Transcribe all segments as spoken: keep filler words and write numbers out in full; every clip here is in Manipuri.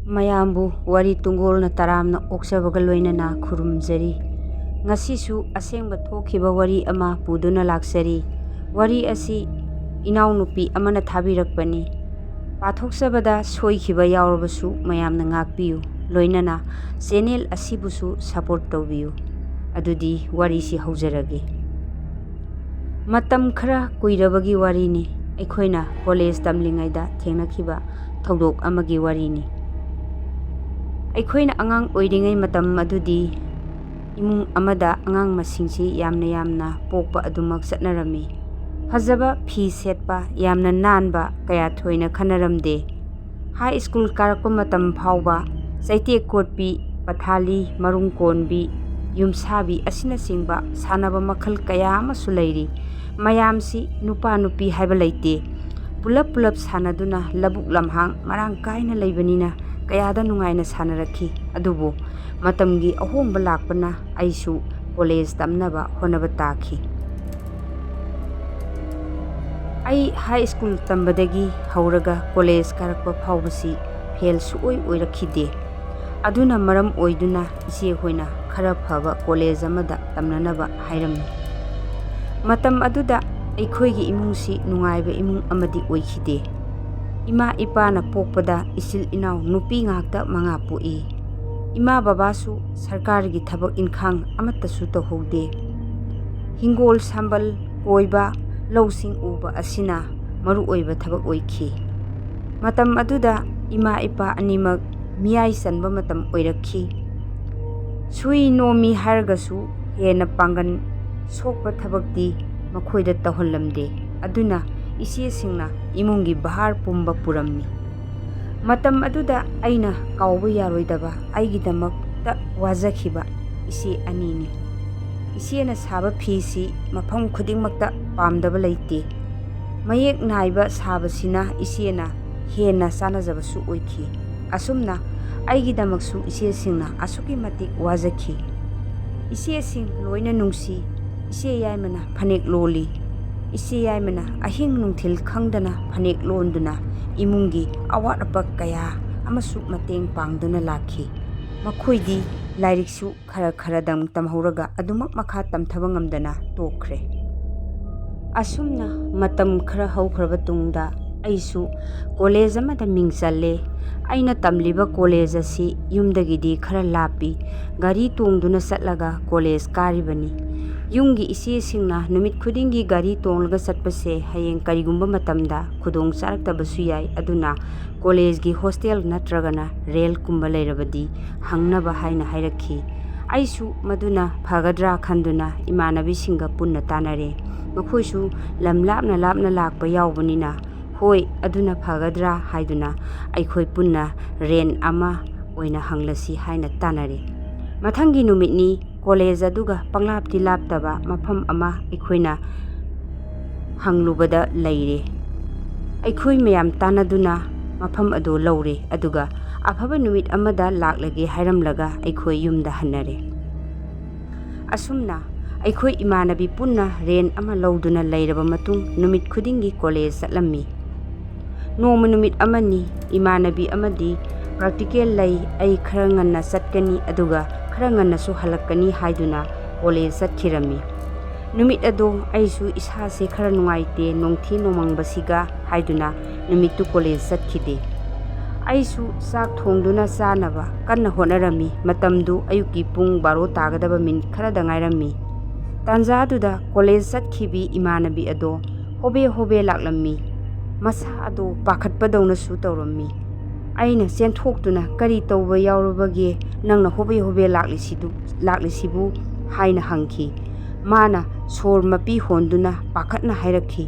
ꯃꯌꯥꯝꯕꯨ ꯋꯥꯔꯤ ꯇꯨꯡꯒꯣꯜꯅ ꯇꯔꯥꯝꯅ ꯑꯣꯛꯆꯕꯒ ꯂꯣꯏꯅꯅ ꯈꯨꯔꯨꯝꯖꯔꯤ꯫ ꯉꯁꯤꯁꯨ ꯑꯁꯦꯡꯕ ꯊꯣꯛꯈꯤꯕ ꯋꯥꯔꯤ ꯑꯃ ꯄꯨꯗꯨꯅ ꯂꯥꯛꯆꯔꯤ꯫ ꯋꯥꯔꯤ ꯑꯁꯤ ꯏꯅꯥꯎꯅꯨꯄꯤ ꯑꯃꯅ ꯊꯥꯕꯤꯔꯛꯄꯅꯤ꯫ ꯄꯥꯊꯣꯛꯆꯕꯗ ꯁꯣꯏꯈꯤꯕ ꯌꯥꯎꯔꯕꯁꯨ ꯃꯌꯥꯝꯅ ꯉꯥꯛꯄꯤꯌꯨ, ꯂꯣꯏꯅꯅ ꯆꯦꯅꯦꯜ ꯑꯁꯤꯕꯨꯁꯨ ꯁꯄꯣꯔꯠ ꯇꯧꯕꯤꯌꯨ꯫ ꯑꯗꯨꯗꯤ ꯋꯥꯔꯤꯁꯤ ꯍꯧꯖꯔꯒꯦ꯫ ꯃꯇꯝ ꯈꯔ ꯀꯨꯏꯔꯕꯒꯤ ꯋꯥꯔꯤꯅꯤ, ꯑꯩꯈꯣꯏꯅ ꯀꯣꯂꯦꯖ ꯇꯝꯂꯤꯉꯩꯗ ꯊꯦꯡꯅꯈꯤꯕ ꯊꯧꯗꯣꯛ ꯑꯃꯒꯤ ꯋꯥꯔꯤꯅꯤ꯫ ꯑꯩꯈꯣꯏꯅ ꯑꯉꯥꯡ ꯑꯣꯏꯔꯤꯉꯩ ꯃꯇꯝ ꯑꯗꯨꯗꯤ ꯏꯃꯨꯡ ꯑꯃꯗ ꯑꯉꯥꯡ ꯃꯁꯤꯡꯁꯤ ꯌꯥꯝꯅ ꯌꯥꯝꯅ ꯄꯣꯛꯄ ꯑꯗꯨꯃꯛ ꯆꯠꯅꯔꯝꯃꯤ꯫ ꯐꯖꯕ ꯐꯤ ꯁꯦꯠꯄ, ꯌꯥꯝꯅ ꯅꯥꯟꯕ ꯀꯌꯥ ꯊꯣꯏꯅ ꯈꯟꯅꯔꯝꯗꯦ꯫ ꯍꯥꯏ ꯁ꯭ꯀꯨꯜ ꯀꯥꯔꯛꯄ ꯃꯇꯝ ꯐꯥꯎꯕ ꯆꯩꯇꯦꯛ ꯀꯣꯠꯄꯤ, ꯄꯊꯥꯂꯤ, ꯃꯔꯨꯝ ꯀꯣꯟꯕꯤ, ꯌꯨꯝꯁꯥꯕꯤ ꯑꯁꯤꯅꯆꯤꯡꯕ ꯁꯥꯟꯅꯕ ꯃꯈꯜ ꯀꯌꯥ ꯑꯃꯁꯨ ꯂꯩꯔꯤ꯫ ꯃꯌꯥꯝꯁꯤ ꯅꯨꯄꯥ ꯅꯨꯄꯤ ꯍꯥꯏꯕ ꯂꯩꯇꯦ꯫ ꯄꯨꯂꯞ ꯄꯨꯂꯞ ꯁꯥꯟꯅꯗꯨꯅ ꯂꯧꯕꯨꯛ ꯂꯝꯍꯥꯡ ꯃꯔꯥꯡ ꯀꯥꯏꯅ ꯂꯩꯕꯅꯤꯅ ꯀꯌꯥꯗ ꯅꯨꯡꯉꯥꯏꯅ ꯁꯥꯟꯅꯔꯛꯈꯤ꯫ ꯑꯗꯨꯕꯨ ꯃꯇꯝꯒꯤ ꯑꯍꯣꯡꯕ ꯂꯥꯛꯄꯅ ꯑꯩꯁꯨ ꯀꯣꯂꯦꯖ ꯇꯝꯅꯕ ꯍꯣꯠꯅꯕ ꯇꯥꯈꯤ꯫ ꯑꯩ ꯍꯥꯏ ꯁ꯭ꯀꯨꯜ ꯇꯝꯕꯗꯒꯤ ꯍꯧꯔꯒ ꯀꯣꯂꯦꯖ ꯀꯥꯔꯛꯄ ꯐꯥꯎꯕꯁꯤ ꯐꯦꯜ ꯁꯨꯛꯑꯣꯏ ꯑꯣꯏꯔꯛꯈꯤꯗꯦ꯫ ꯑꯗꯨꯅ ꯃꯔꯝ ꯑꯣꯏꯗꯨꯅ ꯏꯆꯦ ꯍꯣꯏꯅ ꯈꯔ ꯐꯕ ꯀꯣꯂꯦꯖ ꯑꯃꯗ ꯇꯝꯅꯅꯕ ꯍꯥꯏꯔꯝꯃꯤ꯫ ꯃꯇꯝ ꯑꯗꯨꯗ ꯑꯩꯈꯣꯏꯒꯤ ꯏꯃꯨꯡꯁꯤ ꯅꯨꯡꯉꯥꯏꯕ ꯏꯃꯨꯡ ꯑꯃꯗꯤ ꯑꯣꯏꯈꯤꯗꯦ꯫ ꯏꯃꯥ ꯏꯄꯥꯅ ꯄꯣꯛꯄꯗ ꯏꯆꯤꯜ ꯏꯅꯥꯎ ꯅꯨꯄꯤ ꯉꯥꯛꯇ ꯃꯉꯥ ꯄꯣꯛꯏ꯫ ꯏꯃꯥ ꯕꯕꯥꯁꯨ ꯁꯔꯀꯥꯔꯒꯤ ꯊꯕꯛ ꯏꯟꯈꯥꯡ ꯑꯃꯠꯇꯁꯨ ꯇꯧꯍꯧꯗꯦ꯫ ꯍꯤꯡꯒꯣꯜ ꯁꯝꯕꯜ ꯀꯣꯏꯕ, ꯂꯧꯁꯤꯡ ꯎꯕ ꯑꯁꯤꯅ ꯃꯔꯨꯑꯣꯏꯕ ꯊꯕꯛ ꯑꯣꯏꯈꯤ꯫ ꯃꯇꯝ ꯑꯗꯨꯗ ꯏꯃꯥ ꯏꯄꯥ ꯑꯅꯤꯃꯛ ꯃꯤꯌꯥꯏ ꯆꯟꯕ ꯃꯇꯝ ꯑꯣꯏꯔꯛꯈꯤ꯫ ꯁꯨꯏ ꯅꯣꯝꯃꯤ ꯍꯥꯏꯔꯒꯁꯨ ꯍꯦꯟꯅ ꯄꯥꯡꯒꯜ ꯁꯣꯛꯄ ꯊꯕꯛꯇꯤ ꯃꯈꯣꯏꯗ ꯇꯧꯍꯜꯂꯝꯗꯦ꯫ ꯑꯗꯨꯅ ꯏꯆꯦꯁꯤꯡꯅ ꯏꯃꯨꯡꯒꯤ ꯚꯥꯔ ꯄꯨꯝꯕ ꯄꯨꯔꯝꯃꯤ꯫ ꯃꯇꯝ ꯑꯗꯨꯗ ꯑꯩꯅ ꯀꯥꯎꯕ ꯌꯥꯔꯣꯏꯗꯕ ꯑꯩꯒꯤꯗꯃꯛꯇ ꯋꯥꯖꯈꯤꯕ ꯏꯆꯦ ꯑꯅꯤꯅꯤ꯫ ꯏꯆꯦꯅ ꯁꯥꯕ ꯐꯤꯁꯤ ꯃꯐꯝ ꯈꯨꯗꯤꯡꯃꯛꯇ ꯄꯥꯝꯗꯕ ꯂꯩꯇꯦ꯫ ꯃꯌꯦꯛ ꯅꯥꯏꯕ ꯁꯥꯕꯁꯤꯅ ꯏꯆꯦꯅ ꯍꯦꯟꯅ ꯆꯥꯟꯅꯖꯕꯁꯨ ꯑꯣꯏꯈꯤ꯫ ꯑꯁꯨꯝꯅ ꯑꯩꯒꯤꯗꯃꯛꯁꯨ ꯏꯆꯦꯁꯤꯡꯅ ꯑꯁꯨꯛꯀꯤ ꯃꯇꯤꯛ ꯋꯥꯖꯈꯤ꯫ ꯏꯆꯦꯁꯤꯡ ꯂꯣꯏꯅ ꯅꯨꯡꯁꯤ꯫ ꯏꯆꯦ ꯌꯥꯏꯃꯅ ꯐꯅꯦꯛ ꯂꯣꯜꯂꯤ꯫ ꯏꯆꯦ ꯌꯥꯏꯃꯅ ꯑꯍꯤꯡ ꯅꯨꯡꯊꯤꯜ ꯈꯪꯗꯅ ꯐꯅꯦꯛ ꯂꯣꯟꯗꯨꯅ ꯏꯃꯨꯡꯒꯤ ꯑꯋꯥꯠ ꯑꯄ ꯀꯌꯥ ꯑꯃꯁꯨ ꯃꯇꯦꯡ ꯄꯥꯡꯗꯨꯅ ꯂꯥꯛꯈꯤ꯫ ꯃꯈꯣꯏꯗꯤ ꯂꯥꯏꯔꯤꯛꯁꯨ ꯈꯔ ꯈꯔꯗꯪ ꯇꯝꯍꯧꯔꯒ ꯑꯗꯨꯃꯛ ꯃꯈꯥ ꯇꯝꯊꯕ ꯉꯝꯗꯅ ꯇꯣꯛꯈ꯭ꯔꯦ꯫ ꯑꯁꯨꯝꯅ ꯃꯇꯝ ꯈꯔ ꯍꯧꯈ꯭ꯔꯕ ꯇꯨꯡꯗ ꯑꯩꯁꯨ ꯀꯣꯂꯦꯖ ꯑꯃꯗ ꯃꯤꯡ ꯆꯜꯂꯦ꯫ ꯑꯩꯅ ꯇꯝꯂꯤꯕ ꯀꯣꯂꯦꯖ ꯑꯁꯤ ꯌꯨꯝꯗꯒꯤꯗꯤ ꯈꯔ ꯂꯥꯞꯄꯤ꯫ ꯒꯥꯔꯤ ꯇꯣꯡꯗꯨꯅ ꯆꯠꯂꯒ ꯀꯣꯂꯦꯖ ꯀꯥꯔꯤꯕꯅꯤ꯫ ꯌꯨꯝꯒꯤ ꯏꯆꯦꯁꯤꯡꯅ ꯅꯨꯃꯤꯠ ꯈꯨꯗꯤꯡꯒꯤ ꯒꯥꯔꯤ ꯇꯣꯡꯂꯒ ꯆꯠꯄꯁꯦ ꯍꯌꯦꯡ ꯀꯔꯤꯒꯨꯝꯕ ꯃꯇꯝꯗ ꯈꯨꯗꯣꯡ ꯆꯥꯔꯛꯇꯕꯁꯨ ꯌꯥꯏ, ꯑꯗꯨꯅ ꯀꯣꯂꯦꯖꯒꯤ ꯍꯣꯁꯇꯦꯜ ꯅꯠꯇ꯭ꯔꯒꯅ ꯔꯦꯜꯀꯨꯝꯕ ꯂꯩꯔꯕꯗꯤ ꯍꯪꯅꯕ ꯍꯥꯏꯅ ꯍꯥꯏꯔꯛꯈꯤ꯫ ꯑꯩꯁꯨ ꯃꯗꯨꯅ ꯐꯒꯗ꯭ꯔꯥ ꯈꯟꯗꯨꯅ ꯏꯃꯥꯟꯅꯕꯤꯁꯤꯡꯒ ꯄꯨꯟꯅ ꯇꯥꯟꯅꯔꯦ꯫ ꯃꯈꯣꯏꯁꯨ ꯂꯝ ꯂꯥꯞꯅ ꯂꯥꯞꯅ ꯂꯥꯛꯄ ꯌꯥꯎꯕꯅꯤꯅ, "ꯍꯣꯏ, ꯑꯗꯨꯅ ꯐꯒꯗ꯭ꯔꯥ?" ꯍꯥꯏꯗꯨꯅ ꯑꯩꯈꯣꯏ ꯄꯨꯟꯅ ꯔꯦꯟ ꯑꯃ ꯑꯣꯏꯅ ꯍꯪꯂꯁꯤ ꯍꯥꯏꯅ ꯇꯥꯟꯅꯔꯦ꯫ ꯃꯊꯪꯒꯤ ꯅꯨꯃꯤꯠꯅꯤ꯫ ꯀꯣꯂꯦꯖ ꯑꯗꯨꯒ ꯄꯪꯂꯥꯞꯇꯤ ꯂꯥꯞꯇꯕ ꯃꯐꯝ ꯑꯃ ꯑꯩꯈꯣꯏꯅ ꯍꯪꯂꯨꯕꯗ ꯂꯩꯔꯦ꯫ ꯑꯩꯈꯣꯏ ꯃꯌꯥꯝ ꯇꯥꯟꯅꯗꯨꯅ ꯃꯐꯝ ꯑꯗꯨ ꯂꯧꯔꯦ, ꯑꯗꯨꯒ ꯑꯐꯕ ꯅꯨꯃꯤꯠ ꯑꯃꯗ ꯂꯥꯛꯂꯒꯦ ꯍꯥꯏꯔꯝꯂꯒ ꯑꯩꯈꯣꯏ ꯌꯨꯝꯗ ꯍꯟꯅꯔꯦ꯫ ꯑꯁꯨꯝꯅ ꯑꯩꯈꯣꯏ ꯏꯃꯥꯟꯅꯕꯤ ꯄꯨꯟꯅ ꯔꯦꯟ ꯑꯃ ꯂꯧꯗꯨꯅ ꯂꯩꯔꯕ ꯃꯇꯨꯡ ꯅꯨꯃꯤꯠ ꯈꯨꯗꯤꯡꯒꯤ ꯀꯣꯂꯦꯖ ꯆꯠꯂꯝꯃꯤ꯫ ꯅꯣꯡꯃ ꯅꯨꯃꯤꯠ ꯑꯃꯅꯤ, ꯏꯃꯥꯟꯅꯕꯤ ꯑꯃꯗꯤ ꯄ꯭ꯔꯥꯛꯇꯤꯀꯦꯜ ꯂꯩ, ꯑꯩ ꯈꯔ ꯉꯟꯅ ꯆꯠꯀꯅꯤ, ꯑꯗꯨꯒ ꯈꯔ ꯉꯟꯅꯁꯨ ꯍꯜꯂꯛꯀꯅꯤ ꯍꯥꯏꯗꯨꯅ ꯀꯣꯂꯦꯖ ꯆꯠꯈꯤꯔꯝꯃꯤ꯫ ꯅꯨꯃꯤꯠ ꯑꯗꯣ ꯑꯩꯁꯨ ꯏꯁꯥꯁꯦ ꯈꯔ ꯅꯨꯡꯉꯥꯏꯇꯦ, ꯅꯣꯡꯊꯤ ꯅꯣꯡꯃꯪꯕꯁꯤꯒ ꯍꯥꯏꯗꯨꯅ ꯅꯨꯃꯤꯠꯇꯨ ꯀꯣꯂꯦꯖ ꯆꯠꯈꯤꯗꯦ꯫ ꯑꯩꯁꯨ ꯆꯥꯛ ꯊꯣꯡꯗꯨꯅ ꯆꯥꯅꯕ ꯀꯟꯅ ꯍꯣꯠꯅꯔꯝꯃꯤ꯫ ꯃꯇꯝꯗꯨ ꯑꯌꯨꯛꯀꯤ ꯄꯨꯡ ꯕꯥꯔꯣ ꯇꯥꯒꯗꯕ ꯃꯤꯅꯤꯠ ꯈꯔꯗ ꯉꯥꯏꯔꯝꯃꯤ꯫ ꯇꯥꯟꯖꯥꯗꯨꯗ ꯀꯣꯂꯦꯖ ꯆꯠꯈꯤꯕꯤ ꯏꯃꯥꯟꯅꯕꯤ ꯑꯗꯣ ꯍꯣꯕꯦ ꯍꯣꯕꯦ ꯂꯥꯛꯂꯝꯃꯤ꯫ ꯃꯁꯥ ꯑꯗꯣ ꯄꯥꯈꯠꯄꯗꯧꯅꯁꯨ ꯇꯧꯔꯝꯃꯤ꯫ ꯑꯩꯅ ꯆꯦꯟꯊꯣꯛꯇꯨꯅ, "ꯀꯔꯤ ꯇꯧꯕ ꯌꯥꯎꯔꯕꯒꯦ ꯅꯪꯅ ꯍꯣꯕꯦ ꯍꯣꯕꯦ ꯂꯥꯛꯂꯤꯁꯤꯗꯨ-, ꯂꯥꯛꯂꯤꯁꯤꯕꯨ?" ꯍꯥꯏꯅ ꯍꯪꯈꯤ꯫ ꯃꯥꯅ ꯁꯣꯔ ꯃꯄꯤ ꯍꯣꯟꯗꯨꯅ ꯄꯥꯈꯠꯅ ꯍꯥꯏꯔꯛꯈꯤ,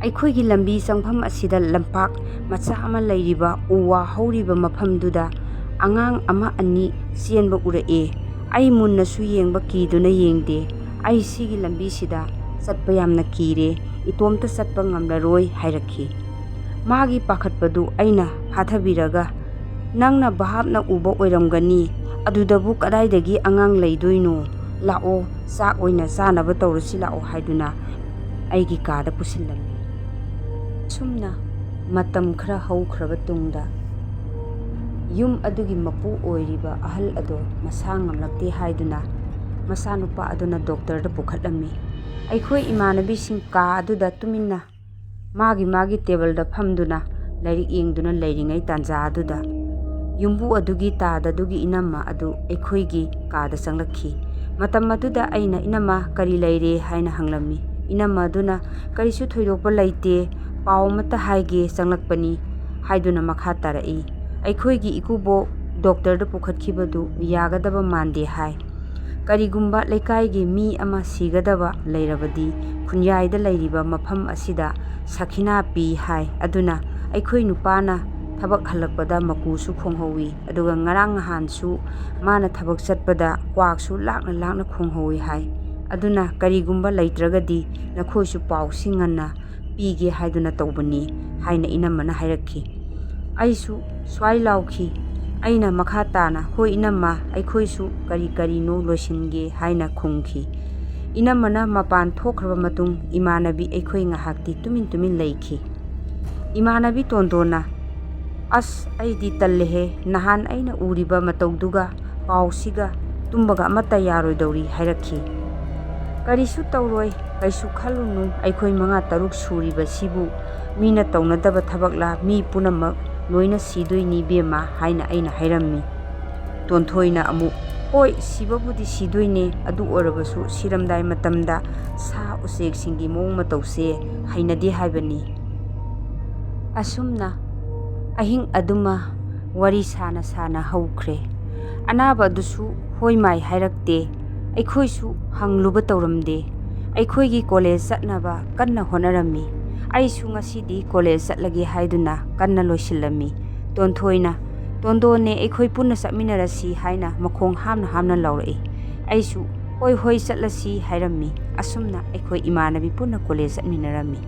"ꯑꯩꯈꯣꯏꯒꯤ ꯂꯝꯕꯤ ꯆꯪꯐꯝ ꯑꯁꯤꯗ ꯂꯝꯄꯥꯛ ꯃꯆꯥ ꯑꯃ ꯂꯩꯔꯤꯕ ꯎ ꯋꯥ ꯍꯧꯔꯤꯕ ꯃꯐꯝꯗꯨꯗ ꯑꯉꯥꯡ ꯑꯃ ꯑꯅꯤ ꯆꯦꯟꯕ ꯎꯔꯛꯑꯦ꯫ ꯑꯩ ꯃꯨꯟꯅꯁꯨ ꯌꯦꯡꯕ ꯀꯤꯗꯨꯅ ꯌꯦꯡꯗꯦ꯫ ꯑꯩ ꯁꯤꯒꯤ ꯂꯝꯕꯤꯁꯤꯗ ꯆꯠꯄ ꯌꯥꯝꯅ ꯀꯤꯔꯦ, ꯏꯇꯣꯝꯇ ꯆꯠꯄ ꯉꯝꯂꯔꯣꯏ" ꯍꯥꯏꯔꯛꯈꯤ꯫ ꯃꯥꯒꯤ ꯄꯥꯈꯠꯄꯗꯨ ꯑꯩꯅ ꯐꯥꯊꯕꯤꯔꯒ, "ꯅꯪꯅ ꯚꯥꯞꯅ ꯎꯕ ꯑꯣꯏꯔꯝꯒꯅꯤ, ꯑꯗꯨꯗꯕꯨ ꯀꯗꯥꯏꯗꯒꯤ ꯑꯉꯥꯡ ꯂꯩꯗꯣꯏꯅꯣ? ꯂꯥꯛꯑꯣ, ꯆꯥꯛ ꯑꯣꯏꯅ ꯆꯥꯅꯕ ꯇꯧꯔꯁꯤ ꯂꯥꯛꯑꯣ" ꯍꯥꯏꯗꯨꯅ ꯑꯩꯒꯤ ꯀꯥꯗ ꯄꯨꯁꯤꯜꯂꯝꯃꯤ꯫ ꯑꯁꯨꯝꯅ ꯃꯇꯝ ꯈꯔ ꯍꯧꯈ꯭ꯔꯕ ꯇꯨꯡꯗ ꯌꯨꯝ ꯑꯗꯨꯒꯤ ꯃꯄꯨ ꯑꯣꯏꯔꯤꯕ ꯑꯍꯜ ꯑꯗꯣ ꯃꯁꯥ ꯉꯝꯂꯛꯇꯦ ꯍꯥꯏꯗꯨꯅ ꯃꯆꯥꯅꯨꯄꯥ ꯑꯗꯨꯅ ꯗꯣꯛꯇꯔꯗ ꯄꯨꯈꯠꯂꯝꯃꯤ꯫ ꯑꯩꯈꯣꯏ ꯏꯃꯥꯟꯅꯕꯤꯁꯤꯡ ꯀꯥ ꯑꯗꯨꯗ ꯇꯨꯃꯤꯟꯅ ꯃꯥꯒꯤ ꯃꯥꯒꯤ ꯇꯦꯕꯜꯗ ꯐꯝꯗꯨꯅ ꯂꯥꯏꯔꯤꯛ ꯌꯦꯡꯗꯨꯅ ꯂꯩꯔꯤꯉꯩ ꯇꯥꯟꯖꯥ ꯑꯗꯨꯗ ꯌꯨꯝꯕꯨ ꯑꯗꯨꯒꯤ ꯇꯥꯗ ꯑꯗꯨꯒꯤ ꯏꯅꯝꯃ ꯑꯗꯨ ꯑꯩꯈꯣꯏꯒꯤ ꯀꯥꯗ ꯆꯪꯂꯛꯈꯤ꯫ ꯃꯇꯝ ꯑꯗꯨꯗ ꯑꯩꯅ, "ꯏꯅꯝꯃ, ꯀꯔꯤ ꯂꯩꯔꯦ?" ꯍꯥꯏꯅ ꯍꯪꯂꯝꯃꯤ꯫ ꯏꯅꯝꯃ ꯑꯗꯨꯅ, "ꯀꯔꯤꯁꯨ ꯊꯣꯏꯗꯣꯛꯄ ꯂꯩꯇꯦ, ꯄꯥꯎ ꯑꯃꯠꯇ ꯍꯥꯏꯒꯦ ꯆꯪꯂꯛꯄꯅꯤ" ꯍꯥꯏꯗꯨꯅ ꯃꯈꯥ ꯇꯥꯔꯛꯏ꯫ ꯑꯩꯈꯣꯏꯒꯤ ꯏꯀꯨꯕꯣꯛ ꯗꯣꯛꯇꯔꯗ ꯄꯨꯈꯠꯈꯤꯕꯗꯨ ꯌꯥꯒꯗꯕ ꯃꯥꯟꯗꯦ ꯍꯥꯏ꯫ ꯀꯔꯤꯒꯨꯝꯕ ꯂꯩꯀꯥꯏꯒꯤ ꯃꯤ ꯑꯃ ꯁꯤꯒꯗꯕ ꯂꯩꯔꯕꯗꯤ ꯈꯨꯟꯌꯥꯏꯗ ꯂꯩꯔꯤꯕ ꯃꯐꯝ ꯑꯁꯤꯗ ꯁꯈꯤꯅꯥ ꯄꯤ ꯍꯥꯏ꯫ ꯑꯗꯨꯅ ꯑꯩꯈꯣꯏ ꯅꯨꯄꯥꯅ ꯊꯕꯛ ꯍꯜꯂꯛꯄꯗ ꯃꯀꯨꯁꯨ ꯈꯣꯡꯍꯧꯋꯤ꯫ ꯑꯗꯨꯒ ꯉꯔꯥꯡ ꯅꯍꯥꯟꯁꯨ ꯃꯥꯅ ꯊꯕꯛ ꯆꯠꯄꯗ ꯀ꯭ꯋꯥꯛꯁꯨ ꯂꯥꯛꯅ ꯂꯥꯛꯅ ꯈꯣꯡꯍꯧꯋꯤ ꯍꯥꯏ꯫ ꯑꯗꯨꯅ ꯀꯔꯤꯒꯨꯝꯕ ꯂꯩꯇ꯭ꯔꯒꯗꯤ ꯅꯈꯣꯏꯁꯨ ꯄꯥꯎꯁꯤ ꯉꯟꯅ ꯄꯤꯒꯦ ꯍꯥꯏꯗꯨꯅ ꯇꯧꯕꯅꯤ ꯍꯥꯏꯅ ꯏꯅꯝꯃꯅ ꯍꯥꯏꯔꯛꯈꯤ꯫ ꯑꯩꯁꯨ ꯁ꯭ꯋꯥꯏ ꯂꯥꯎꯈꯤ꯫ ꯑꯩꯅ ꯃꯈꯥ ꯇꯥꯅ, "ꯍꯣꯏ ꯏꯅꯝꯃ, ꯑꯩꯈꯣꯏꯁꯨ ꯀꯔꯤ ꯀꯔꯤꯅꯣ ꯂꯣꯏꯁꯤꯟꯒꯦ" ꯍꯥꯏꯅ ꯈꯨꯝꯈꯤ꯫ ꯏꯅꯝꯃꯅ ꯃꯄꯥꯟ ꯊꯣꯛꯈ꯭ꯔꯕ ꯃꯇꯨꯡ ꯏꯃꯥꯟꯅꯕꯤ ꯑꯩꯈꯣꯏ ꯉꯥꯏꯍꯥꯛꯇꯤ ꯇꯨꯃꯤꯟ ꯇꯨꯃꯤꯟ ꯂꯩꯈꯤ꯫ ꯏꯃꯥꯟꯅꯕꯤ ꯇꯣꯟꯗꯣꯟꯅ, "ꯑꯁ, ꯑꯩꯗꯤ ꯇꯜꯂꯦꯍꯦ, ꯅꯍꯥꯟ ꯑꯩꯅ ꯎꯔꯤꯕ ꯃꯇꯧꯗꯨꯒ ꯄꯥꯎꯁꯤꯒ ꯇꯨꯝꯕꯒ ꯑꯃꯠꯇ ꯌꯥꯔꯣꯏꯗꯧꯔꯤ" ꯍꯥꯏꯔꯛꯈꯤ꯫ "ꯀꯔꯤꯁꯨ ꯇꯧꯔꯣꯏ, ꯀꯩꯁꯨ ꯈꯜꯂꯨꯅꯨ, ꯑꯩꯈꯣꯏ ꯃꯉꯥ ꯇꯔꯨꯛ ꯁꯨꯔꯤꯕꯁꯤꯕꯨ ꯃꯤꯅ ꯇꯧꯅꯗꯕ ꯊꯕꯛꯂꯥ? ꯃꯤ ꯄꯨꯝꯅꯃꯛ ꯂꯣꯏꯅ ꯁꯤꯗꯣꯏꯅꯤ ꯏꯕꯦꯝꯃ" ꯍꯥꯏꯅ ꯑꯩꯅ ꯍꯥꯏꯔꯝꯃꯤ꯫ ꯇꯣꯟꯊꯣꯏꯅ ꯑꯃꯨꯛ, "ꯍꯣꯏ, ꯁꯤꯕꯕꯨꯗꯤ ꯁꯤꯗꯣꯏꯅꯦ, ꯑꯗꯨ ꯑꯣꯏꯔꯕꯁꯨ ꯁꯤꯔꯝꯗꯥꯏ ꯃꯇꯝꯗ ꯁꯥ ꯎꯆꯦꯛꯁꯤꯡꯒꯤ ꯃꯑꯣꯡ ꯃꯇꯧꯁꯦ ꯍꯩꯅꯗꯦ ꯍꯥꯏꯕꯅꯤ"꯫ ꯑꯁꯨꯝꯅ ꯑꯍꯤꯡ ꯑꯗꯨꯃ ꯋꯥꯔꯤ ꯁꯥꯅ ꯁꯥꯅ ꯍꯧꯈ꯭ꯔꯦ꯫ ꯑꯅꯥꯕ ꯑꯗꯨꯁꯨ ꯍꯣꯏ ꯃꯥꯏ ꯍꯥꯏꯔꯛꯇꯦ꯫ ꯑꯩꯈꯣꯏꯁꯨ ꯍꯪꯂꯨꯕ ꯇꯧꯔꯝꯗꯦ꯫ ꯑꯩꯈꯣꯏꯒꯤ ꯀꯣꯂꯦꯖ ꯆꯠꯅꯕ ꯀꯟꯅ ꯍꯣꯠꯅꯔꯝꯃꯤ꯫ ꯑꯩꯁꯨ ꯉꯁꯤꯗꯤ ꯀꯣꯂꯦꯖ ꯆꯠꯂꯒꯦ ꯍꯥꯏꯗꯨꯅ ꯀꯟꯅ ꯂꯣꯏꯁꯤꯜꯂꯝꯃꯤ꯫ ꯇꯣꯟꯊꯣꯏꯅ, "ꯇꯣꯟꯗꯣꯟꯅꯦ, ꯑꯩꯈꯣꯏ ꯄꯨꯟꯅ ꯆꯠꯃꯤꯟꯅꯔꯁꯤ" ꯍꯥꯏꯅ ꯃꯈꯣꯡ ꯍꯥꯝꯅ ꯍꯥꯝꯅ ꯂꯥꯎꯔꯛꯏ꯫ ꯑꯩꯁꯨ, "ꯍꯣꯏ, ꯍꯣꯏ, ꯆꯠꯂꯁꯤ" ꯍꯥꯏꯔꯝꯃꯤ꯫ ꯑꯁꯨꯝꯅ ꯑꯩꯈꯣꯏ ꯏꯃꯥꯟꯅꯕꯤ ꯄꯨꯟꯅ ꯀꯣꯂꯦꯖ ꯆꯠꯃꯤꯟꯅꯔꯝꯃꯤ꯫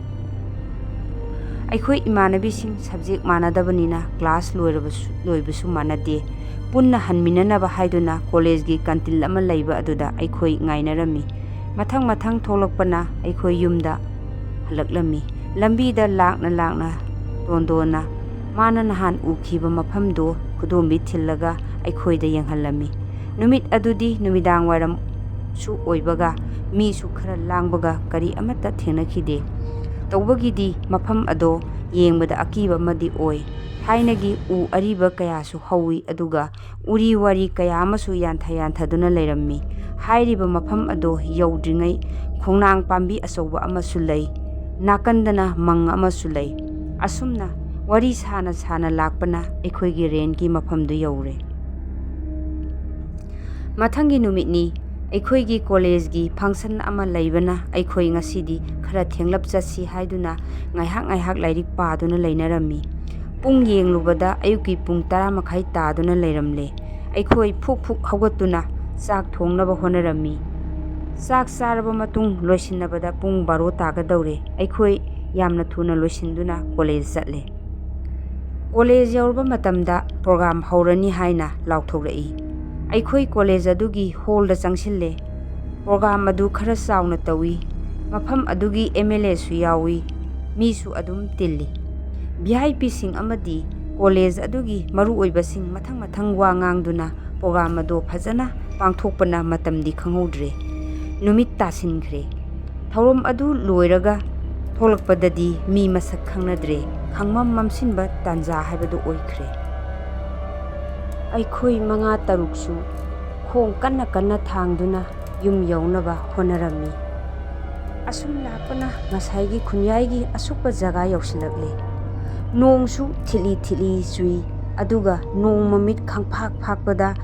ꯑꯩꯈꯣꯏ ꯏꯃꯥꯟꯅꯕꯤꯁꯤꯡ ꯁꯕꯖꯦꯛ ꯃꯥꯟꯅꯗꯕꯅꯤꯅ ꯀ꯭ꯂꯥꯁ ꯂꯣꯏꯔꯕꯁꯨ, ꯂꯣꯏꯕꯁꯨ ꯃꯥꯟꯅꯗꯦ꯫ ꯄꯨꯟꯅ ꯍꯟꯃꯤꯟꯅꯅꯕ ꯍꯥꯏꯗꯨꯅ ꯀꯣꯂꯦꯖꯀꯤ ꯀꯟꯇꯤꯟ ꯑꯃ ꯂꯩꯕ ꯑꯗꯨꯗ ꯑꯩꯈꯣꯏ ꯉꯥꯏꯅꯔꯝꯃꯤ꯫ ꯃꯊꯪ ꯃꯊꯪ ꯊꯣꯛꯂꯛꯄꯅ ꯑꯩꯈꯣꯏ ꯌꯨꯝꯗ ꯍꯜꯂꯛꯂꯝꯃꯤ꯫ ꯂꯝꯕꯤꯗ ꯂꯥꯛꯅ ꯂꯥꯛꯅ ꯇꯣꯟꯗꯣꯟꯅ, ꯃꯥꯅ ꯅꯍꯥꯟ ꯎꯈꯤꯕ ꯃꯐꯝꯗꯨ ꯈꯨꯗꯣꯝꯕꯤ ꯊꯤꯜꯂꯒ ꯑꯩꯈꯣꯏꯗ ꯌꯦꯡꯍꯜꯂꯝꯃꯤ꯫ ꯅꯨꯃꯤꯠ ꯑꯗꯨꯗꯤ ꯅꯨꯃꯤꯗꯥꯡ ꯋꯥꯏꯔꯝꯁꯨ ꯑꯣꯏꯕꯒ ꯃꯤꯁꯨ ꯈꯔ ꯂꯥꯡꯕꯒ ꯀꯔꯤ ꯑꯃꯠꯇ ꯊꯦꯡꯅꯈꯤꯗꯦ꯫ ꯇꯧꯕꯒꯤꯗꯤ ꯃꯐꯝ ꯑꯗꯣ ꯌꯦꯡꯕꯗ ꯑꯀꯤꯕ ꯑꯃꯗꯤ ꯑꯣꯏ꯫ ꯊꯥꯏꯅꯒꯤ ꯎ ꯑꯔꯤꯕ ꯀꯌꯥꯁꯨ ꯍꯧꯏ, ꯑꯗꯨꯒ ꯎꯔꯤ ꯋꯥꯔꯤ ꯀꯌꯥ ꯑꯃꯁꯨ ꯌꯥꯟꯊ ꯌꯥꯟꯊꯗꯨꯅ ꯂꯩꯔꯝꯃꯤ꯫ ꯍꯥꯏꯔꯤꯕ ꯃꯐꯝ ꯑꯗꯣ ꯌꯧꯗ꯭ꯔꯤꯉꯩ ꯈꯣꯡꯅꯥꯡ ꯄꯥꯝꯕꯤ ꯑꯆꯧꯕ ꯑꯃꯁꯨ ꯂꯩ꯫ ꯅꯥꯀꯟꯗꯅ ꯃꯪ ꯑꯃꯁꯨ ꯂꯩ꯫ ꯑꯁꯨꯝꯅ ꯋꯥꯔꯤ ꯁꯥꯅ ꯁꯥꯅ ꯂꯥꯛꯄꯅ ꯑꯩꯈꯣꯏꯒꯤ ꯔꯦꯟꯠꯀꯤ ꯃꯐꯝꯗꯨ ꯌꯧꯔꯦ꯫ ꯃꯊꯪꯒꯤ ꯅꯨꯃꯤꯠꯅꯤ꯫ ꯑꯩꯈꯣꯏꯒꯤ ꯀꯣꯂꯦꯖꯀꯤ ꯐꯪꯁꯟ ꯑꯃ ꯂꯩꯕꯅ ꯑꯩꯈꯣꯏ ꯉꯁꯤꯗꯤ ꯈꯔ ꯊꯦꯡꯂꯞ ꯆꯠꯁꯤ ꯍꯥꯏꯗꯨꯅ ꯉꯥꯏꯍꯥꯛ ꯉꯥꯏꯍꯥꯛ ꯂꯥꯏꯔꯤꯛ ꯄꯥꯗꯨꯅ ꯂꯩꯅꯔꯝꯃꯤ꯫ ꯄꯨꯡ ꯌꯦꯡꯂꯨꯕꯗ ꯑꯌꯨꯛꯀꯤ ꯄꯨꯡ ꯇꯔꯥ ꯃꯈꯥꯏ ꯇꯥꯗꯨꯅ ꯂꯩꯔꯝꯂꯦ꯫ ꯑꯩꯈꯣꯏ ꯐꯨꯛ ꯐꯨꯛ ꯍꯧꯒꯠꯇꯨꯅ ꯆꯥꯛ ꯊꯣꯡꯅꯕ ꯍꯣꯠꯅꯔꯝꯃꯤ꯫ ꯆꯥꯛ ꯆꯥꯔꯕ ꯃꯇꯨꯡ ꯂꯣꯏꯁꯤꯟꯅꯕꯗ ꯄꯨꯡ ꯕꯥꯔꯣ ꯇꯥꯒꯗꯧꯔꯦ꯫ ꯑꯩꯈꯣꯏ ꯌꯥꯝꯅ ꯊꯨꯅ ꯂꯣꯏꯁꯤꯟꯗꯨꯅ ꯀꯣꯂꯦꯖ ꯆꯠꯂꯦ꯫ ꯀꯣꯂꯦꯖ ꯌꯧꯔꯕ ꯃꯇꯝꯗ ꯄ꯭ꯔꯣꯒ꯭ꯔꯥꯝ ꯍꯧꯔꯅꯤ ꯍꯥꯏꯅ ꯂꯥꯎꯊꯣꯛꯂꯛꯏ꯫ ꯑꯩꯈꯣꯏ ꯀꯣꯂꯦꯖ ꯑꯗꯨꯒꯤ ꯍꯣꯜꯗ ꯆꯪꯁꯤꯜꯂꯦ꯫ ꯄ꯭ꯔꯣꯒ꯭ꯔꯥꯝ ꯑꯗꯨ ꯈꯔ ꯆꯥꯎꯅ ꯇꯧꯏ꯫ ꯃꯐꯝ ꯑꯗꯨꯒꯤ ꯑꯦꯝ ꯑꯦꯜ ꯑꯦꯁꯨ ꯌꯥꯎꯏ꯫ ꯃꯤꯁꯨ ꯑꯗꯨꯝ ꯇꯤꯜꯂꯤ꯫ ꯚꯤ ꯑꯥꯏ ꯄꯤꯁꯤꯡ ꯑꯃꯗꯤ ꯀꯣꯂꯦꯖ ꯑꯗꯨꯒꯤ ꯃꯔꯨꯑꯣꯏꯕꯁꯤꯡ ꯃꯊꯪ ꯃꯊꯪ ꯋꯥ ꯉꯥꯡꯗꯨꯅ ꯄ꯭ꯔꯣꯒ꯭ꯔꯥꯝ ꯑꯗꯨ ꯐꯖꯅ ꯄꯥꯡꯊꯣꯛꯄꯅ ꯃꯇꯝꯗꯤ ꯈꯪꯍꯧꯗ꯭ꯔꯦ꯫ ꯅꯨꯃꯤꯠ ꯇꯥꯁꯤꯟꯈ꯭ꯔꯦ꯫ ꯊꯧꯔꯝ ꯑꯗꯨ ꯂꯣꯏꯔꯒ ꯊꯣꯛꯂꯛꯄꯗꯗꯤ ꯃꯤ ꯃꯁꯛ ꯈꯪꯅꯗ꯭ꯔꯦ꯫ ꯈꯪꯃꯝ ꯃꯝꯁꯤꯟꯕ ꯇꯥꯟꯖꯥ ꯍꯥꯏꯕꯗꯨ ꯑꯣꯏꯈ꯭ꯔꯦ꯫ ꯑꯩꯈꯣꯏ ꯃꯉꯥ ꯇꯔꯨꯛꯁꯨ ꯈꯣꯡ ꯀꯟꯅ ꯀꯟꯅ ꯊꯥꯡꯗꯨꯅ ꯌꯨꯝ ꯌꯧꯅꯕ ꯍꯣꯠꯅꯔꯝꯃꯤ꯫ ꯑꯁꯨꯝ ꯂꯥꯛꯄꯅ ꯉꯁꯥꯏꯒꯤ ꯈꯨꯟꯌꯥꯏꯒꯤ ꯑꯁꯨꯛꯄ ꯖꯒꯥ ꯌꯧꯁꯤꯜꯂꯛꯂꯦ꯫ ꯅꯣꯡꯁꯨ ꯊꯤꯠꯂꯤ ꯊꯤꯠꯂꯤ ꯆꯨꯏ, ꯑꯗꯨꯒ ꯅꯣꯡ ꯃꯃꯤꯠ ꯈꯪꯐꯥꯛ ꯐꯥꯛꯄꯗ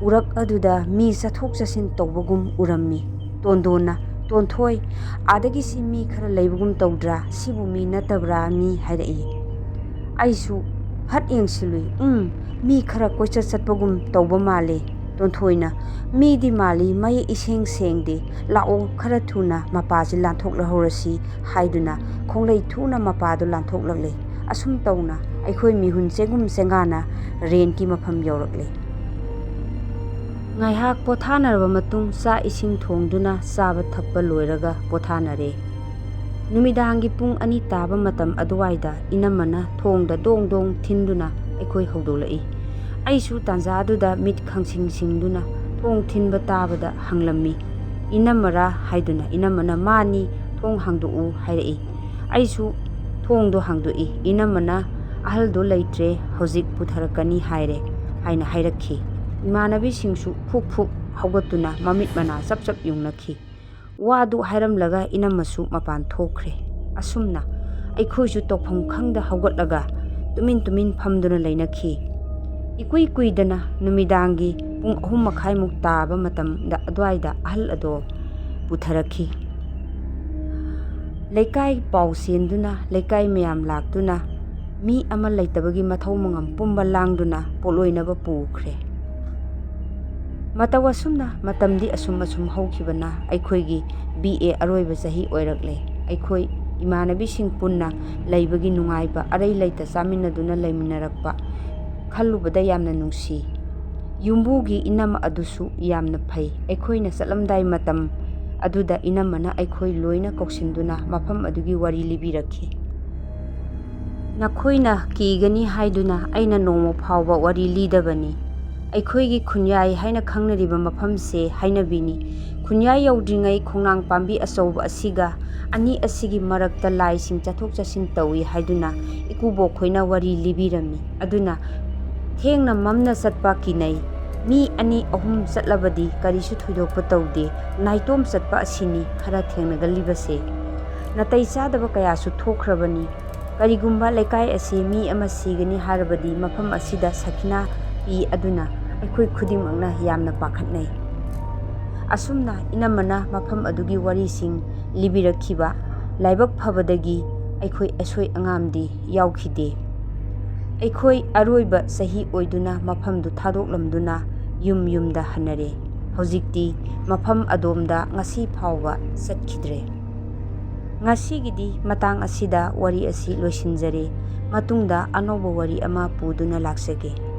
ꯎꯔꯛ ꯑꯗꯨꯗ ꯃꯤ ꯆꯠꯊꯣꯛ ꯆꯠꯁꯤꯟ ꯇꯧꯕꯒꯨꯝ ꯎꯔꯝꯃꯤ꯫ ꯇꯣꯟꯗꯣꯟꯅ, "ꯇꯣꯟꯊꯣꯏ, ꯑꯥꯗꯒꯤ ꯁꯤ ꯃꯤ ꯈꯔ ꯂꯩꯕꯒꯨꯝ ꯇꯧꯗ꯭ꯔꯥ? ꯁꯤꯕꯨ ꯃꯤ ꯅꯠꯇꯕ꯭ꯔꯥ?" ꯃꯤ ꯍꯥꯏꯔꯛꯏ꯫ ꯑꯩꯁꯨ ꯐꯠ ꯌꯦꯡꯁꯤꯜꯂꯨꯏ꯫ "ꯎꯝ, ꯃꯤ ꯈꯔ ꯀꯣꯏꯆꯠ ꯆꯠꯄꯒꯨꯝ ꯇꯧꯕ ꯃꯥꯜꯂꯦ꯫" ꯇꯣꯟꯊꯣꯏꯅ, "ꯃꯤꯗꯤ ꯃꯥꯜꯂꯤ, ꯃꯌꯦꯛ ꯏꯁꯦꯡ ꯁꯦꯡꯗꯦ꯫ ꯂꯥꯛꯑꯣ, ꯈꯔ ꯊꯨꯅ ꯃꯄꯥꯁꯤ ꯂꯥꯟꯊꯣꯛꯂꯍꯧꯔꯁꯤ" ꯍꯥꯏꯗꯨꯅ ꯈꯣꯡꯂꯩ ꯊꯨꯅ ꯃꯄꯥꯗꯨ ꯂꯥꯟꯊꯣꯛꯂꯛꯂꯦ꯫ ꯑꯁꯨꯝ ꯇꯧꯅ ꯑꯩꯈꯣꯏ ꯃꯤꯍꯨꯟ ꯆꯦꯡꯒꯨꯝ ꯆꯦꯡꯒꯥꯅ ꯔꯦꯟꯠꯀꯤ ꯃꯐꯝ ꯌꯧꯔꯛꯂꯦ꯫ ꯉꯥꯏꯍꯥꯛ ꯄꯣꯊꯥꯅꯔꯕ ꯃꯇꯨꯡ ꯆꯥꯛ ꯏꯁꯤꯡ ꯊꯣꯡꯗꯨꯅ ꯆꯥꯕ ꯊꯛꯄ ꯂꯣꯏꯔꯒ ꯄꯣꯊꯥꯅꯔꯦ꯫ ꯅꯨꯃꯤꯗꯥꯡꯒꯤ ꯄꯨꯡ ꯑꯅꯤ ꯇꯥꯕ ꯃꯇꯝ ꯑꯗꯨꯋꯥꯏꯗ ꯏꯅꯝꯃꯅ ꯊꯣꯡꯗ ꯗꯣꯡ ꯗꯣꯡ ꯊꯤꯟꯗꯨꯅ ꯑꯩꯈꯣꯏ ꯍꯧꯗꯣꯛꯂꯛꯏ꯫ ꯑꯩꯁꯨ ꯇꯥꯟꯖꯥꯗꯨꯗ ꯃꯤꯠ ꯈꯪꯁꯤꯡ ꯁꯤꯡꯗꯨꯅ ꯊꯣꯡ ꯊꯤꯟꯕ ꯇꯥꯕꯗ ꯍꯪꯂꯝꯃꯤ꯫ "ꯏꯅꯝꯃꯔꯥ?" ꯍꯥꯏꯗꯨꯅ ꯏꯅꯝꯃꯅ "ꯃꯥꯅꯤ, ꯊꯣꯡ ꯍꯥꯡꯗꯣꯛꯎ" ꯍꯥꯏꯔꯛꯏ꯫ ꯑꯩꯁꯨ ꯊꯣꯡꯗꯣ ꯍꯥꯡꯗꯣꯛꯏ꯫ ꯏꯅꯝꯃꯅ "ꯑꯍꯜꯗꯣ ꯂꯩꯇ꯭ꯔꯦ, ꯍꯧꯖꯤꯛ ꯄꯨꯊꯔꯛꯀꯅꯤ ꯍꯥꯏꯔꯦ" ꯍꯥꯏꯅ ꯍꯥꯏꯔꯛꯈꯤ꯫ ꯏꯃꯥꯟꯅꯕꯤꯁꯤꯡꯁꯨ ꯐꯨꯛ ꯐꯨꯛ ꯍꯧꯒꯠꯇꯨꯅ ꯃꯃꯤꯠ ꯃꯅꯥ ꯆꯞ ꯆꯞ ꯌꯨꯡꯅꯈꯤ꯫ ꯋꯥꯗꯨ ꯍꯥꯏꯔꯝꯂꯒ ꯏꯅꯝꯃꯁꯨ ꯃꯄꯥꯟ ꯊꯣꯛꯈ꯭ꯔꯦ꯫ ꯑꯁꯨꯝꯅ ꯑꯩꯈꯣꯏꯁꯨ ꯇꯧꯐꯝ ꯈꯪꯗ ꯍꯧꯒꯠꯂꯒ ꯇꯨꯃꯤꯟ ꯇꯨꯃꯤꯟ ꯐꯝꯗꯨꯅ ꯂꯩꯅꯈꯤ꯫ ꯏꯀꯨꯏ ꯀꯨꯏꯗꯅ ꯅꯨꯃꯤꯗꯥꯡꯒꯤ ꯄꯨꯡ ꯑꯍꯨꯝ ꯃꯈꯥꯏꯃꯨꯛ ꯇꯥꯕ ꯃꯇꯝꯗ ꯑꯗꯨꯋꯥꯏꯗ ꯑꯍꯜ ꯑꯗꯣ ꯄꯨꯊꯔꯛꯈꯤ꯫ ꯂꯩꯀꯥꯏ ꯄꯥꯎ ꯁꯦꯟꯗꯨꯅ ꯂꯩꯀꯥꯏ ꯃꯌꯥꯝ ꯂꯥꯛꯇꯨꯅ ꯃꯤ ꯑꯃ ꯂꯩꯇꯕꯒꯤ ꯃꯊꯧ ꯃꯉꯝ ꯄꯨꯝꯕ ꯂꯥꯡꯗꯨꯅ ꯄꯣꯠꯂꯣꯏꯅꯕ ꯄꯨꯈ꯭ꯔꯦ꯫ ꯃꯇꯧ ꯑꯁꯨꯝꯅ ꯃꯇꯝꯗꯤ ꯑꯁꯨꯝ ꯑꯁꯨꯝ ꯍꯧꯈꯤꯕꯅ ꯑꯩꯈꯣꯏꯒꯤ ꯕꯤ ꯑꯦ ꯑꯔꯣꯏꯕ ꯆꯍꯤ ꯑꯣꯏꯔꯛꯂꯦ꯫ ꯑꯩꯈꯣꯏ ꯏꯃꯥꯟꯅꯕꯤꯁꯤꯡ ꯄꯨꯟꯅ ꯂꯩꯕꯒꯤ ꯅꯨꯡꯉꯥꯏꯕ, ꯑꯔꯩ ꯂꯩꯇ ꯆꯥꯃꯤꯟꯅꯗꯨꯅ ꯂꯩꯃꯤꯟꯅꯔꯛꯄ ꯈꯜꯂꯨꯕꯗ ꯌꯥꯝꯅ ꯅꯨꯡꯁꯤ꯫ ꯌꯨꯝꯕꯨꯒꯤ ꯏꯅꯝꯃ ꯑꯗꯨꯁꯨ ꯌꯥꯝꯅ ꯐꯩ꯫ ꯑꯩꯈꯣꯏꯅ ꯆꯠꯂꯝꯗꯥꯏ ꯃꯇꯝ ꯑꯗꯨꯗ ꯏꯅꯝꯃꯅ ꯑꯩꯈꯣꯏ ꯂꯣꯏꯅ ꯀꯧꯁꯤꯟꯗꯨꯅ ꯃꯐꯝ ꯑꯗꯨꯒꯤ ꯋꯥꯔꯤ ꯂꯤꯕꯤꯔꯛꯈꯤ꯫ "ꯅꯈꯣꯏꯅ ꯀꯤꯒꯅꯤ ꯍꯥꯏꯗꯨꯅ ꯑꯩꯅ ꯅꯣꯡꯃ ꯐꯥꯎꯕ ꯋꯥꯔꯤ ꯂꯤꯗꯕꯅꯤ꯫ ꯑꯩꯈꯣꯏꯒꯤ ꯈꯨꯟꯌꯥꯏ ꯍꯥꯏꯅ ꯈꯪꯅꯔꯤꯕ ꯃꯐꯝꯁꯦ ꯍꯥꯏꯅꯕꯤꯅꯤ꯫ ꯈꯨꯟꯌꯥꯏ ꯌꯧꯗ꯭ꯔꯤꯉꯩ ꯈꯣꯡꯅꯥꯡ ꯄꯥꯝꯕꯤ ꯑꯆꯧꯕ ꯑꯁꯤꯒ ꯑꯅꯤ ꯑꯁꯤꯒꯤ ꯃꯔꯛꯇ ꯂꯥꯏꯁꯤꯡ ꯆꯠꯊꯣꯛ ꯆꯠꯁꯤꯟ ꯇꯧꯏ ꯍꯥꯏꯗꯨꯅ ꯏꯀꯨꯕꯣꯛ ꯈꯣꯏꯅ ꯋꯥꯔꯤ ꯂꯤꯕꯤꯔꯝꯃꯤ꯫ ꯑꯗꯨꯅ ꯊꯦꯡꯅ ꯃꯝꯅ ꯆꯠꯄ ꯀꯤꯅꯩ꯫ ꯃꯤ ꯑꯅꯤ ꯑꯍꯨꯝ ꯆꯠꯂꯕꯗꯤ ꯀꯔꯤꯁꯨ ꯊꯣꯏꯗꯣꯛꯄ ꯇꯧꯗꯦ꯫ ꯅꯥꯏꯇꯣꯝ ꯆꯠꯄ ꯑꯁꯤꯅꯤ ꯈꯔ ꯊꯦꯡꯅꯒꯜꯂꯤꯕꯁꯦ꯫ ꯅꯥꯇꯩ ꯆꯥꯗꯕ ꯀꯌꯥꯁꯨ ꯊꯣꯛꯈ꯭ꯔꯕꯅꯤ꯫ ꯀꯔꯤꯒꯨꯝꯕ ꯂꯩꯀꯥꯏ ꯑꯁꯤ ꯃꯤ ꯑꯃ ꯁꯤꯒꯅꯤ ꯍꯥꯏꯔꯕꯗꯤ ꯃꯐꯝ ꯑꯁꯤꯗ ꯁꯈꯤꯅꯥ ꯄꯤ ꯑꯗꯨꯅ ꯑꯩꯈꯣꯏ ꯈꯨꯗꯤꯡꯃꯛꯅ ꯌꯥꯝꯅ ꯄꯥꯈꯠꯅꯩ"꯫ ꯑꯁꯨꯝꯅ ꯏꯅꯝꯃꯅ ꯃꯐꯝ ꯑꯗꯨꯒꯤ ꯋꯥꯔꯤꯁꯤꯡ ꯂꯤꯕꯤꯔꯛꯈꯤꯕ ꯂꯥꯏꯕꯛ ꯐꯕꯗꯒꯤ ꯑꯩꯈꯣꯏ ꯑꯁꯣꯏ ꯑꯉꯥꯝꯗꯤ ꯌꯥꯎꯈꯤꯗꯦ꯫ ꯑꯩꯈꯣꯏ ꯑꯔꯣꯏꯕ ꯆꯍꯤ ꯑꯣꯏꯗꯨꯅ ꯃꯐꯝꯗꯨ ꯊꯥꯗꯣꯛꯂꯝꯗꯨꯅ ꯌꯨꯝ ꯌꯨꯝꯗ ꯍꯟꯅꯔꯦ꯫ ꯍꯧꯖꯤꯛꯇꯤ ꯃꯐꯝ ꯑꯗꯣꯝꯗ ꯉꯁꯤ ꯐꯥꯎꯕ ꯆꯠꯈꯤꯗ꯭ꯔꯦ꯫ ꯉꯁꯤꯒꯤꯗꯤ ꯃꯇꯥꯡ ꯑꯁꯤꯗ ꯋꯥꯔꯤ ꯑꯁꯤ ꯂꯣꯏꯁꯤꯟꯖꯔꯦ꯫ ꯃꯇꯨꯡꯗ ꯑꯅꯧꯕ ꯋꯥꯔꯤ ꯑꯃ ꯄꯨꯗꯨꯅ ꯂꯥꯛꯆꯒꯦ꯫